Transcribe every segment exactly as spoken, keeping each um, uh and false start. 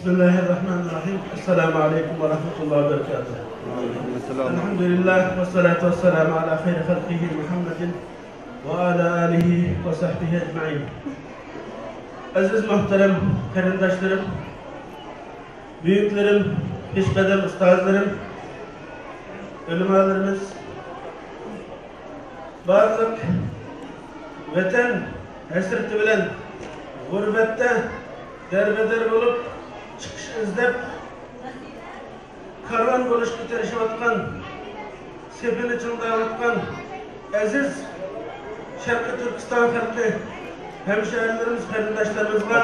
بسم الله الرحمن الرحيم. السلام عليكم ورحمة الله وبركاته. السلام. الحمد لله والصلاة والسلام على خير خلقه محمد وعلى آله وصحبه أجمعين. ئەزىز مۇھتەرەم قېرىنداشلىرىم، بۈيۈكلىرىم، پېشقەدەم ئۇستازلىرىم، ئۆلىمالىرىمىز، بارلىق ۋەتەن ھەسرىتى بىلەن غۇربەتتە دەربەدەر بولۇپ، چىقىش ئىزدەپ، كارۋان بولۇشقا تىرىشىۋاتقان، سېپىنى چىڭداۋاتقان ئەزىز شەرقىي تۈركىستان خەلقى ھەمشەھەرلىرىمىز، قېرىنداشلىرىمىزغا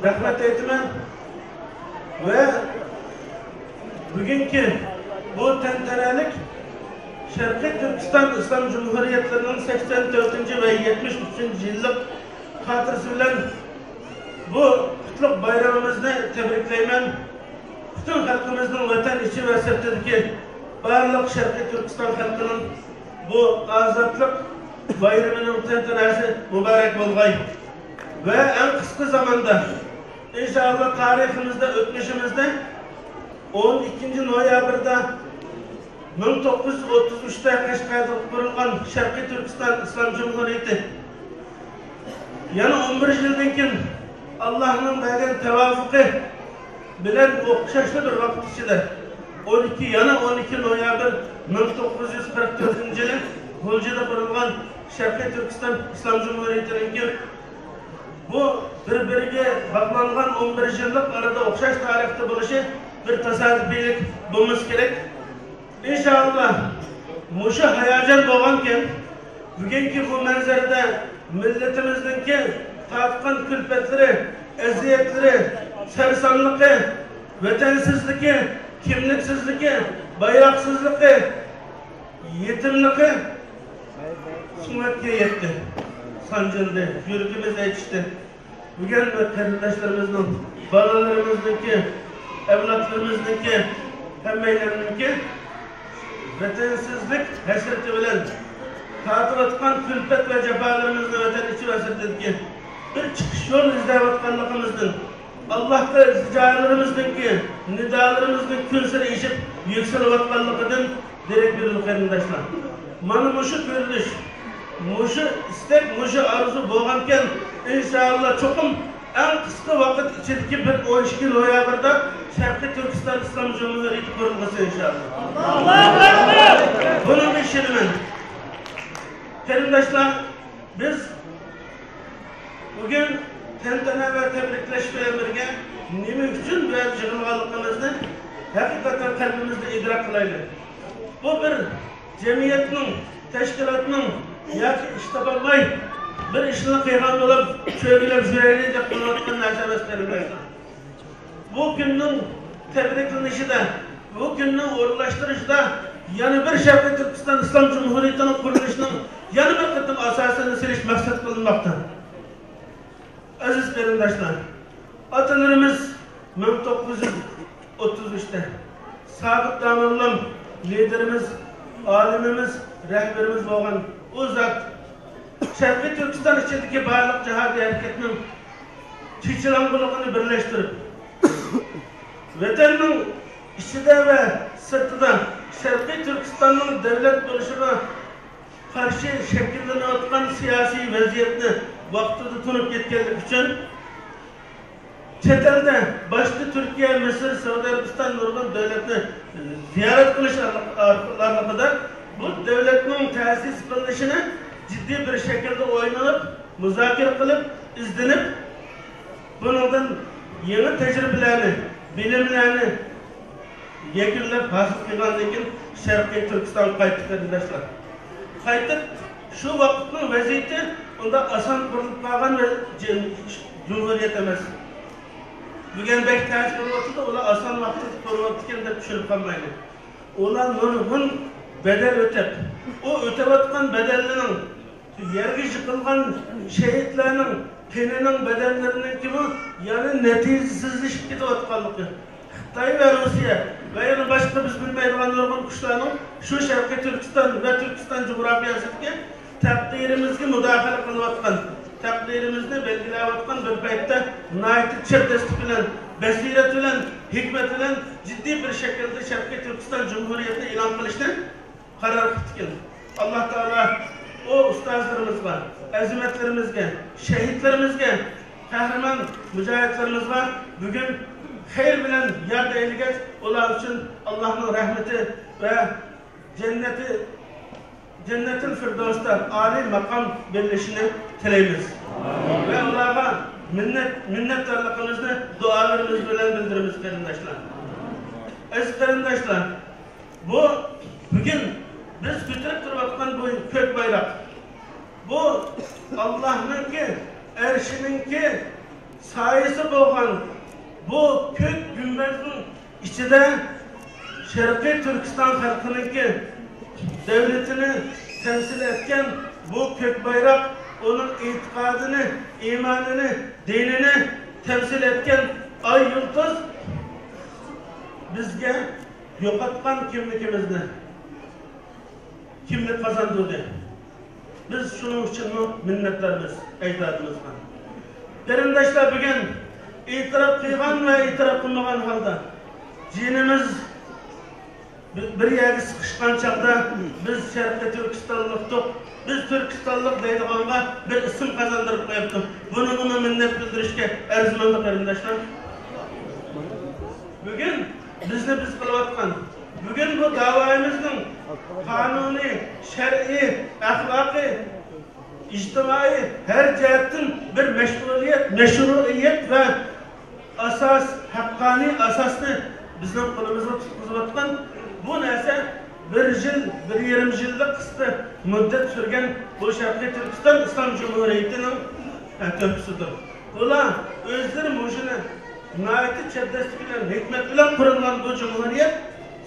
رەھمەت ئېيتىمەن ۋە بۈگۈنكى بۇ تەنتەنەلىك شەرقىي تۈركىستان ئىسلام جۇمھۇرىيەتلىرىنىڭ سەكسەن تۆتىنچى ۋە يەتمىش ئۈچىنچى يىللىق خاتىرىسى بىلەن بۇ قۇتلۇق بايرىمىمىزنى تەبرىكلەيمەن. پۈتۈن خەلقىمىزنىڭ ۋەتەن ئىچى ۋە سىرتىدىكى بارلىق شەرقىي تۈركىستان خەلقىنىڭ بۇ ئازادلىق بايرىمىنىڭ تەنتەنىسى مۇبارەك بولغاي. ۋە ئەڭ قىسقا زاماندا، ئىنشائاللا، تارىخىمىزدا، ئۆتمۈشىمىزدە ئون ئىككىنچى نويابىردا مىڭ توققۇز يۈز ئوتتۇز ئۈچتە قەشقەردە قۇرۇلغان شەرقىي تۈركىستان ئىسلام جۇمھۇرىيىتى يەنە ئون بىر يىلدىن كېيىن، ئاللاھنىڭ بەرگەن تەۋەپپۇقى بىلەن ئوخشاشلا بىر ۋاقىت ئىچىدە، ئون ئىككى، يەنە ئون ئىككى نويابىر مىڭ توققۇز يۈز قىرىق تۆتىنچى يىلى غۇلجىدا قۇرۇلغان شەرقىي تۈركىستان ئىسلام جۇمھۇرىيىتىنىڭكى بۇ بىر-بىرىگە باغلانغان ئون بىر يىللىق ئارىدا ئوخشاش تارىختا بولۇشى بىر تاسادىپىيلىك بولمىسا كېرەك. ئىنشائاللا، مۇشۇ ھاياجان بولغانكەن، بۈگۈنكى بۇ مەنزىرىدە مىللىتىمىزنىڭكى تارتقان كۈلپەتلىرى، ئەزىيەتلىرى، سەرسانلىقى، ۋەتەنسىزلىكى، كىملىكسىزلىكى، بايراقسىزلىقى، يېتىملىقى سۆڭەككە يەتتى، سانجىلدى، يۈرىكىمىز ئېچىشتى. بۈگۈن قېرىنداشلىرىمىزنىڭ، بالىلىرىمىزنىڭكى، ئەۋلادلىرىمىزنىڭكى، ھەممەيلەننىڭكى ۋەتەنسىزلىك ھەسرىتى بىلەن تارتىۋاتقان كۈلپەت ۋە جاپالىرىمىزنى ۋەتەن ئىچى ۋە سىرتىدىكى بىر چىقىش يول ئىزدەۋاتقانلىقىمىزدىن، ئاللاھقا ئىلتىجالىرىمىزنىڭكى، نىدالىرىمىزنىڭ كۈنسېرى ئېشىپ يۈكسىلىۋاتقانلىقىدىن دېرەك بېرىدۇ، قېرىنداشلار. مانا مۇشۇ كۆرۈنۈش، مۇشۇ ئىستەك، مۇشۇ ئارزۇ بولغانكەن، ئىنشائاللا، چوقۇم ئەڭ قىسقا ۋاقىت ئىچىدىكى بىر ئون ئىككى نويابىردا شەرقىي تۈركىستان ئىسلام جۇمھۇرىيىتى قۇرۇلغۇسى، ئىنشائاللا. بۇنىڭغا ئىشىنىمەن. قېرىنداشلار، بىز بۈگۈن تەنتەنە ۋە تەبرىكلەش بىلەن بىرگە، نېمە ئۈچۈن بۇ يەردە يىغىلغانلىقىمىزنى ھەقىقەتەن قەلبىمىزدە ئىدراك قىلايلى. بۇ بىر جەمئىيەتنىڭ، تەشكىلاتنىڭ ياكى ئىش تاپالماي بىر ئىشنى قىلغان بولۇپ، چۆگىلەپ يۈرەيلى دەپ قىلىۋاتقان نەرسە ئەمەس، قېرىنداشلار. بۇ كۈننىڭ تەبرىكلىنىشىدە، بۇ كۈننىڭ ئورۇنلاشتۇرۇشىدا يەنە بىر شەرقىي تۈركىستان ئىسلام جۇمھۇرىيىتىنىڭ قۇرۇلۇشىنىڭ يەنە بىر قېتىم ئاساسىنى سېلىش مەقسەت قىلىنماقتا. ئەزىز قېرىنداشلار، ئاتىلىرىمىز مىڭ توققۇز يۈز ئوتتۇز ئۈچتە سابىت داموللام لىدېرىمىز، ئالىمىمىز، رەھبىرىمىز بولغان ئۇ زات شەرقىي تۈركىستان ئىچىدىكى بارلىق جىھادىي ھەرىكەتنىڭ چېچىلاڭغۇلۇقىنى بىرلەشتۈرۈپ، ۋەتەننىڭ ئىچىدە ۋە سىرتىدا شەرقىي تۈركىستاننىڭ دۆلەت بولۇشىغا قارشى شەكىللىنىۋاتقان سىياسىي ۋەزىيەتنى ۋاقتىدا تونۇپ يەتكەنلىكى ئۈچۈن، چەت ئەلدە، باشتا تۈركىيە، مىسىر، سەئۇدى ئەرەبىستان نۇرغۇن دۆلەتنى زىيارەت قىلىش ئارقىلىقىدا بۇ دۆلەتنىڭ تەسىس قىلىنىشىنى جىددىي بىر شەكىلدە ئويلىنىپ، مۇزاكىرە قىلىپ، ئىزدىنىپ، بۇنىڭدىن يېڭى تەجرىبىلەرنى، بىلىملەرنى يەكۈنلەپ ھاسىل قىلغاندىن كېيىن، شەرقىي تۈركىستانغا قايتتى، قېرىنداشلار. قايتىپ، شۇ ۋاقىتنىڭ ۋەزىيىتى ئۇنداق ئاسان قۇرۇلۇپ قالغان ۋە جۇمھۇرىيەت ئەمەس. بۈگۈن بەك تەس بولۇۋاتىدۇ، ئۇلار ئاسان ۋاقىتتا قۇرۇۋاپتىكەن دەپ چۈشىنىپ قالمايلى. ئۇلار نۇرغۇن بەدەل ئۆتەپ، ئۇ ئۆتەۋاتقان بەدەلنىڭ، يەرگە يىقىلغان شېھىتلەرنىڭ قېنىنىڭ بەدەللىرىنىڭكىمۇ يەنە نەتىجىسىزلىشىپ كېتىۋاتقانلىقى، خىتاي ۋە روسىيە ۋە يەنە باشقا بىز بىلمەيدىغان نۇرغۇن كۈچلەرنىڭ شۇ شەرقىي تۈركىستان ۋە تۈركىستان جۇغراپىيەسىدىكى تەقدىرىمىزگە مۇداخىلە قىلىۋاتقان، تەقدىرىمىزنى بەلگىلەۋاتقان بىر پەيتتە ناھايىتى چىر دەستە بىلەن بەسىرەت بىلەن، ھېكمەت بىلەن جىددىي بىر شەكىلدە شەرقىي تۈركىستان جۇمھۇرىيىتىنى ئېلان قىلىشنى قارار قىپتىكەن. ئاللا تائالا ئۇ ئۇستازلىرىمىزغا، ئەزىمەتلىرىمىزگە، شەھىدلىرىمىزگە، قەھرىمان مۇجاھىدلىرىمىزغا بۈگۈن خەير بىلەن ياد ئەيلىگەچ، ئۇلار ئۈچۈن ئاللانىڭ رەھمىتى ۋە جەننىتى، جەننەتۇل فىردەۋستا ئالىي ماقام بېرىلىشىنى تىلەيمىز. ۋە ئۇلارغا مىننەت، مىننەتدارلىقىمىزنى دۇئالىرىمىز بىلەن بىلدۈرىمىز، قېرىنداشلار. ئەزىز قېرىنداشلار، بۇ بۈگۈن بىز كۆتۈرۈپ تۇرۇۋاتقان بۇ كۆك بايراق، بۇ ئاللانىڭكى ئەرشىنىڭكى سايىسى بولغان بۇ كۆك گۈمبەزنىڭ ئىچىدە شەرقىي تۈركىستان خەلقىنىڭكى دۆلىتىنى تەمسىل ئەتكەن بۇ كۆك بايراق، ئۇنىڭ ئېتىقادىنى، ئىمانىنى، دىنىنى تەمسىل ئەتكەن ئاي يۇلتۇز بىزگە يوقاتقان كىملىكىمىزنى كىملىك قازاندۇردى. بىز شۇنىڭ ئۈچۈنمۇ مىننەتدارمىز ئەجدادىمىزغا. قېرىنداشلار، بۈگۈن ئېتىراپ قىلغان ۋە ئېتىراپ قىلمىغان ھالدا جېنىمىز بىر، بىر يەرگە سىقىشقان چاغدا بىز شەرقىي تۈركىستانلىقتۇق، بىز تۈركىستانلىق دەيدىغانغا بىر ئىسىم قازاندۇرۇپ قويۇپتۇ. بۇنىڭغىمۇ مىننەت بىلدۈرۈشكە ئەرزىمەندۇ، قېرىنداشلار؟ بۈگۈن بىزنى بىز قىلىۋاتقان، بۈگۈن بۇ داۋايىمىزنىڭ قانۇنىي، شەرئىي، ئەخلاقىي، ئىجتىمائىي ھەر جەھەتتىن بىر مەسئۇلىيەت، مەشرۇئىيەت ۋە ئاساس، ھەققانىي ئاساسنى بىزنىڭ قولىمىزغا تۇتقۇزۇۋاتقان بۇ نەرسە بىر يىل، بىر يېرىم يىللىق قىسقا مۇددەت سۈرگەن بۇ شەرقىي تۈركىستان ئىسلام جۇمھۇرىيىتىنىڭ، ئە، تۆھپىسىدۇر. ئۇلار ئۆزلىرى مۇشۇنى ناھايىتى چەبدەسلىك بىلەن، ھېكمەت بىلەن قۇرۇلغان بۇ جۇمھۇرىيەت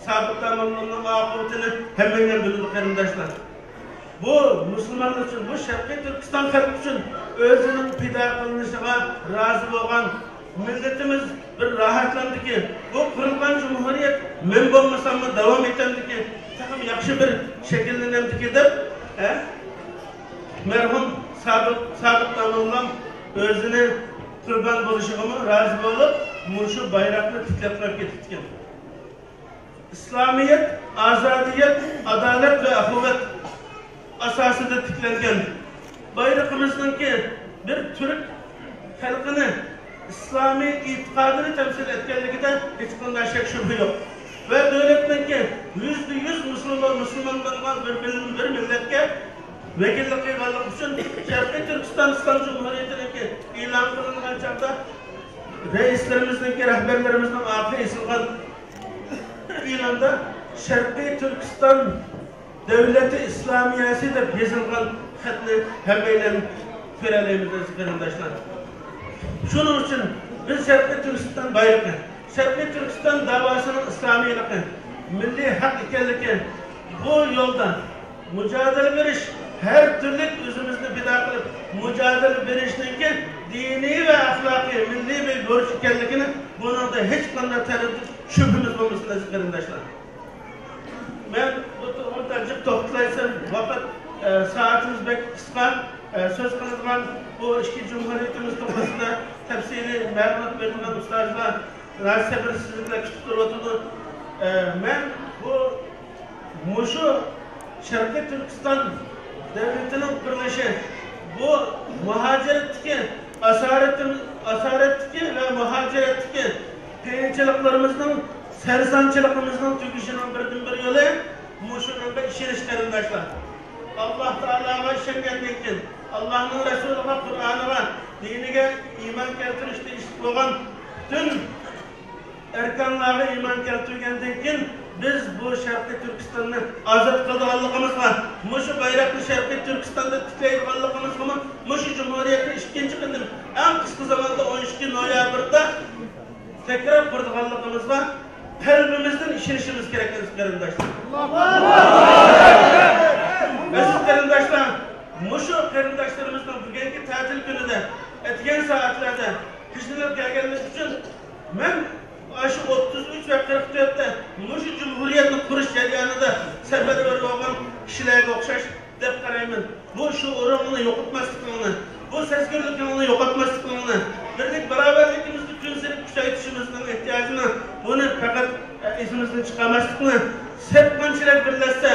سابىت داموللامنىڭ ئاقىۋىتىنى ھەممەيلەن بىلىدۇ، قېرىنداشلار. بۇ مۇسۇلمانلار ئۈچۈن، بۇ شەرقىي تۈركىستان خەلقى ئۈچۈن ئۆزىنىڭ پىدا قىلىنىشىغا رازى بولغان مىللىتىمىز بىر راھەتلەندىكى، بۇ قۇرۇلغان جۇمھۇرىيەت مەن بولمىساممۇ داۋام ئېتەمدىكى، تېخىمۇ ياخشى بىر شەكىللىنەمدىكى دەپ، ھە؟ مەرھۇم سابىت، سابىت داموللام ئۆزىنى قۇربان بولۇشىغىمۇ رازى بولۇپ، مۇشۇ بايراقنى تىكلەپ قويۇپ كېتىپتىكەن. ئىسلامىيەت، ئازادىيەت، ئادالەت ۋە ئەخۇۋەت ئاساسىدا تىكلەنگەن بايرىقىمىزنىڭكى بىر تۈرك خەلقىنى ئىسلامىي ئېتىقادىنى تەمسىل ئەتكەنلىكىدە ھېچقانداق شەك-شۈبھە يوق. ۋە دۆلەتنىڭكى يۈزدە يۈز مۇسۇلمان، مۇسۇلمان بولغان بىر، بىر، بىر مىللەتكە ۋەكىللىك قىلغانلىقى ئۈچۈن شەرقىي تۈركىستان ئىسلام جۇمھۇرىيىتىنىڭكى ئېلان قىلىنغان چاغدا رەئىسلىرىمىزنىڭكى، رەھبەرلىرىمىزنىڭ ئارقىغا ئېسىلغان ئېلاندا شەرقىي تۈركىستان دۆلىتى ئىسلامىيەسى دەپ يېزىلغان خەتنى ھەممەيلەن كۆرەلەيمىز، ئەزىز قېرىنداشلار. شۇنىڭ ئۈچۈن بىز شەرقىي تۈركىستان بايرىقى، شەرقىي تۈركىستان داۋاسىنىڭ ئىسلامىيلىقى، مىللىي ھەق ئىكەنلىكى، بۇ يولدا مۇجادىلە بېرىش، ھەر تۈرلۈك ئۆزىمىزنى پىدا قىلىپ مۇجادىلە بېرىشنىڭكى دىنىي ۋە ئەخلاقىي، مىللىي بىر بۇرچ ئىكەنلىكىنى، بۇنىڭدا ھېچقانداق تەرەددۇت، شۈبھىمىز بولمىسۇن، ئەزىز قېرىنداشلار. مەن بۇ توغرىدا جىق توختىلايسەن، ۋاقىت، ئە، سائىتىمىز بەك قىسقا. ئە، سۆز قىلىدىغان بۇ ئىككى جۇمھۇرىيىتىمىز توغرىسىدا تەپسىلىي مەلۇمات بېرىدىغان ئۇستازلار ناھايىتى سەۋرسىزلىك بىلەن كۈتۈپ تۇرۇۋاتىدۇ. ئە، مەن بۇ، مۇشۇ شەرقىي تۈركىستان دۆلىتىنىڭ قۇرۇلۇشى، بۇ مۇھاجىرەتتىكى ئاسارىتىم-، ئاسارەتتىكى ۋە مۇھاجىرەتتىكى قىيىنچىلىقلىرىمىزنىڭ، سەرسانچىلىقىمىزنىڭ تۈگىشىنىڭ بىردىنبىر يولى مۇشۇنىڭغا ئىشىنىش، قېرىنداشلار. ئاللا تائالاغا ئىشەنگەندىن كېيىن، ئاللانىڭ رەسۇلىغا، قۇرئانىغا، دىنىگە ئىمان كەلتۈرۈشتە ئىشلىق بولغان پۈتۈن ئەركانلارغا ئىمان كەلتۈرگەندىن كېيىن، بىز بۇ شەرقىي تۈركىستاننى ئازاد قىلىدىغانلىقىمىزغا، مۇشۇ بايراقنى شەرقىي تۈركىستاندا تىكلەيدىغانلىقىمىزغىمۇ، مۇشۇ جۇمھۇرىيەتنى ئىككىنچى قېتىم ئەڭ قىسقا زاماندا ئون ئىككى نويابىردا تەكرار قۇرىدىغانلىقىمىزغا قەلبىمىزدىن ئىشىنىشىمىز كېرەك، ئەزىز قېرىنداشلار. ئەزىز قېرىنداشلار، مۇشۇ قېرىنداشلىرىمىزنىڭ بۈگۈنكى تەتىل كۈنىدە، ئەتىگەن سائەتلەردە قىشلىنىپ كەلگەنلىكى ئۈچۈن مەن ئاشۇ ئوتتۇز ئۈچ ۋە قىرىق تۆتتە مۇشۇ جۇمھۇرىيەتنى قۇرۇش جەريانىدا سەپەرۋەر بولغان كىشىلەرگە ئوخشاش دەپ قارايمەن. بۇ شوئۇرۇڭنى يوقاتماسلىقىڭنى، بۇ سەزگۈرلۈكۈڭنى يوقاتماسلىقىڭنى، بىرلىك باراۋەرلىكىمىزنى كۈنسېرى كۈچەيتىشىمىز، بۇنى پەقەت ئېسىمىزدىن چىقارماسلىقنى، سەت قانچىلىك بىرلەشسە،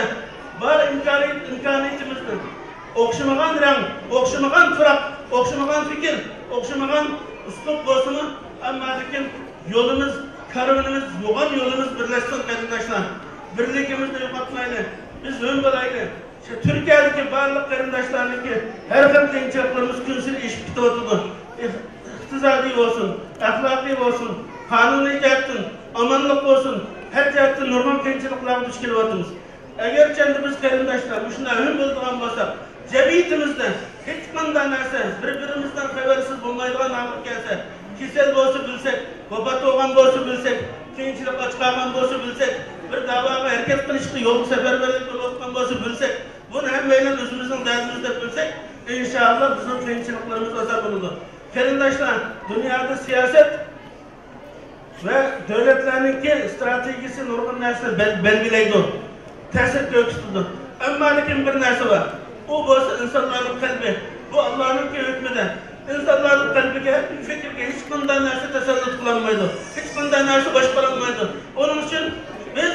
بار ئىمكانىيەت، ئىمكانىيىتىمىزنى، ئوخشىمىغان رەڭ، ئوخشىمىغان پۇراق، ئوخشىمىغان پىكىر، ئوخشىمىغان ئۇسلۇب بولسىمۇ، ئەمما لېكىن يولىمىز، كارۋىنىمىز، يوغان يولىمىز بىرلەشسۇن، قېرىنداشلار. بىرلىكىمىزنى يوقاتمايلى. بىز ھۆم بولايلى. شۇ تۈركىيەدىكى بارلىق قېرىنداشلارنىڭكى ھەر خىل قىيىنچىلىقلىرىمىز كۈنسېرى ئېشىپ كېتىۋاتىدۇ. ئىق-، ئىقتىسادىي بولسۇن، ئەخلاقىي بولسۇن، قانۇنىي جەھەتتىن، ئامانلىق بولسۇن، ھەر جەھەتتىن نۇرغۇن قىيىنچىلىقلارغا دۇچ كېلىۋاتىمىز. ئەگەرچەندە بىز قېرىنداشلار مۇشۇنداق ھۆم بولىدىغان بولساق، جەمئىيىتىمىزدە ھېچقانداق نەرسە، بىر-بىرىمىزدىن خەۋەرسىز بولمايدىغان ھالغا كەلسە، كېسەل بولسا بىلسەك، ۋاپات بولغان بولسا بىلسەك، قىيىنچىلىق ئاچىقالغان بولسا بىلسەك، بىر داۋاغا ھەرىكەت قىلىشتا يولغا سەپەرۋەرلىك بولۇۋاتقان بولسا بىلسەك، بۇنى ھەممەيلەن ئۆزىمىزنىڭ دەردىمىز دەپ بىلسەك، ئىنشائاللا بىزنىڭ قىيىنچىلىقلىرىمىز ئاسان بولىدۇ. قېرىنداشلار، دۇنيادا سىياسەت ۋە دۆلەتلەرنىڭكى ئىستراتېگىيىسى نۇرغۇن نەرسىنى بەل-، بەلگىلەيدۇ، تەسىر كۆرسىتىدۇ. ئەمما لېكىن بىر نەرسە بار. ئۇ بولسا ئىنسانلارنىڭ قەلبى. بۇ ئاللانىڭكى ھۆكمىدە. ئىنسانلارنىڭ قەلبىگە، پىكرىگە ھېچقانداق نەرسە تەسەللۇت قىلالمايدۇ، ھېچقانداق نەرسە باشقۇرالمايدۇ. ئۇنىڭ ئۈچۈن بىز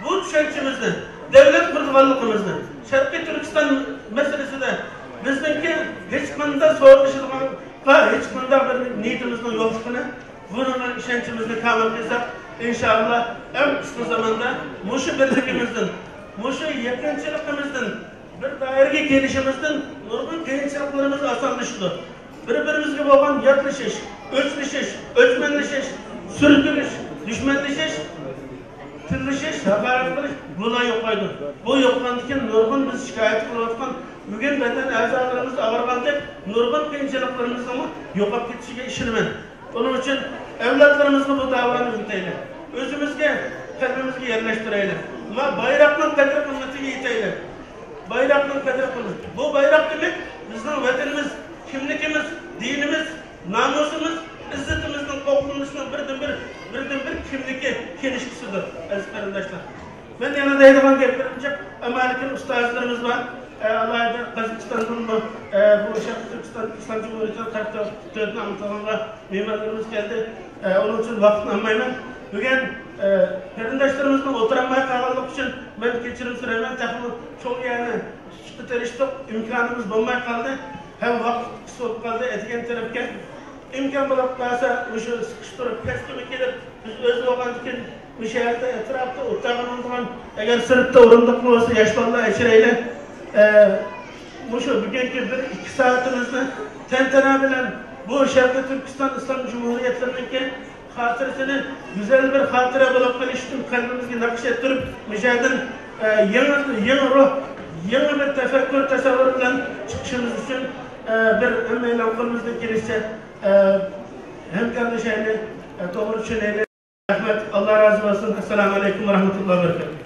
بۇ چۈشەنچىمىزنى، دۆلەت قۇرىدىغانلىقىمىزنى، شەرقىي تۈركىستان مەسىلىسىدە بىزنىڭكى ھېچقانداق سورىلىشىدىغانغا ھېچقانداق بىر نىيىتىمىزنىڭ يوقلۇقىنى، بۇنىڭغا ئىشەنچىمىزنى كامىل قىلساق، ئىنشائاللا، ئەڭ قىسقا زاماندا مۇشۇ بىرلىكىمىزدىن، مۇشۇ يېقىنچىلىقىمىزدىن، بىر دائىرىگە كېلىشىمىزدىن نۇرغۇن قىيىنچىلىقلىرىمىز ئاسانلىشىدۇ. بىر-بىرىمىزگە بولغان ياتلىشىش، ئۆچلىشىش، ئۆچمەنلىشىش، سۈركىلىش، دۈشمەنلىشىش، تىللىشىش، ھاقارەت قىلىش، بۇلار يوقايدۇ. بۇ يوقىغاندىكىن نۇرغۇن بىز شىكايەت قىلىۋاتقان، بۈگۈن بەدەن ئەزالىرىمىز ئاغرىغاندەك نۇرغۇن قىيىنچىلىقلىرىمىزنىڭمۇ يوقاپ كېتىشىگە ئىشىنىمەن. ئۇنىڭ ئۈچۈن ئەۋلادلىرىمىزغا بۇ داۋانى ئۆگىتەيلى. ئۆزىمىزگە، قەلبىمىزگە يەرلەشتۈرەيلى. ما بايراقنىڭ قەدىر-قىممىتىگە يېتەيلى. بايراقنىڭ قەدىر-قىممىتى. بۇ بايراق دېمەك، بىزنىڭ ۋەتىنىمىز، كىملىكىمىز، دىنىمىز، نامۇسىمىز، ئىززىتىمىزنىڭ قوغدىلىشىنىڭ بىردىنبىر، بىردىنبىر كىملىكى، كېلىشكۈسىدۇر، ئەزىز قېرىنداشلار. مەن يەنە دەيدىغان گەپلىرىم جىق، ئەمما لېكىن ئۇستازلىرىمىز بار. ئە، ئالاھىدە قازاقىستاندىنمۇ، ئە، بۇ شەرقىي تۈركىستان ئىسلام جۇمھۇرىيىتىنىڭ تەرەققىيات تۈرىدىن ئاڭلىتىدىغانغا مېھمانلىرىمىز كەلدى. ئە، ئۇنىڭ ئۈچۈن ۋاقىتنى ئالمايمەن. بۈگۈن، ئە، قېرىنداشلىرىمىزنىڭ ئولتۇرالماي قالغانلىقى ئۈچۈن مەن كەچۈرۈم سورايمەن. تېخىمۇ چوڭ يەرنى تۇتۇشقا تىرىشتۇق، ئىمكانىمىز بولماي قالدى. ھەم ۋاقىت قىس بولۇپ قالدى. ئەتىگەن تەرەپكە ئىمكان بولۇپ قالسا، مۇشۇ سىقىشتۇرۇپ، پەسكىمۇ كېلىپ، بىز ئۆزى بولغاندىكىن مۇشۇ يەردە ئەتراپتا ئولتۇرغان بولىدىغان، ئەگەر سىرتتا ئورۇندۇقمۇ بولسا، ياش بالىلار ئەكىرەيلى. ئە، مۇشۇ بۈگۈنكى بىر ئىككى سائىتىمىزنى تەنتەنە بىلەن بۇ شەرقىي تۈركىستان ئىسلام جۇمھۇرىيەتلىرىنىڭكى خاتىرىسىنى گۈزەل بىر خاتىرە بولۇپ قېلىش ئۈچۈن قەلبىمىزگە نەقىش ئەتتۈرۈپ، مۇشۇ يەردىن، ئە، يېڭى، يېڭى روھ، يېڭى بىر تەپەككۇر، تەسەۋۋۇر بىلەن چىقىشىمىز ئۈچۈن، ئە، بىر ھەممەيلەن قولىمىزدىن كېلىشىچە، ئە، ھەمكارلىشايلى، ئە، توغرا چۈشىنەيلى. رەھمەت، ئاللا رازى بولسۇن. ئەسسالامۇ ئەلەيكۇم ۋە رەھمەتۇللاھى ۋە بەرىكاتۇھ.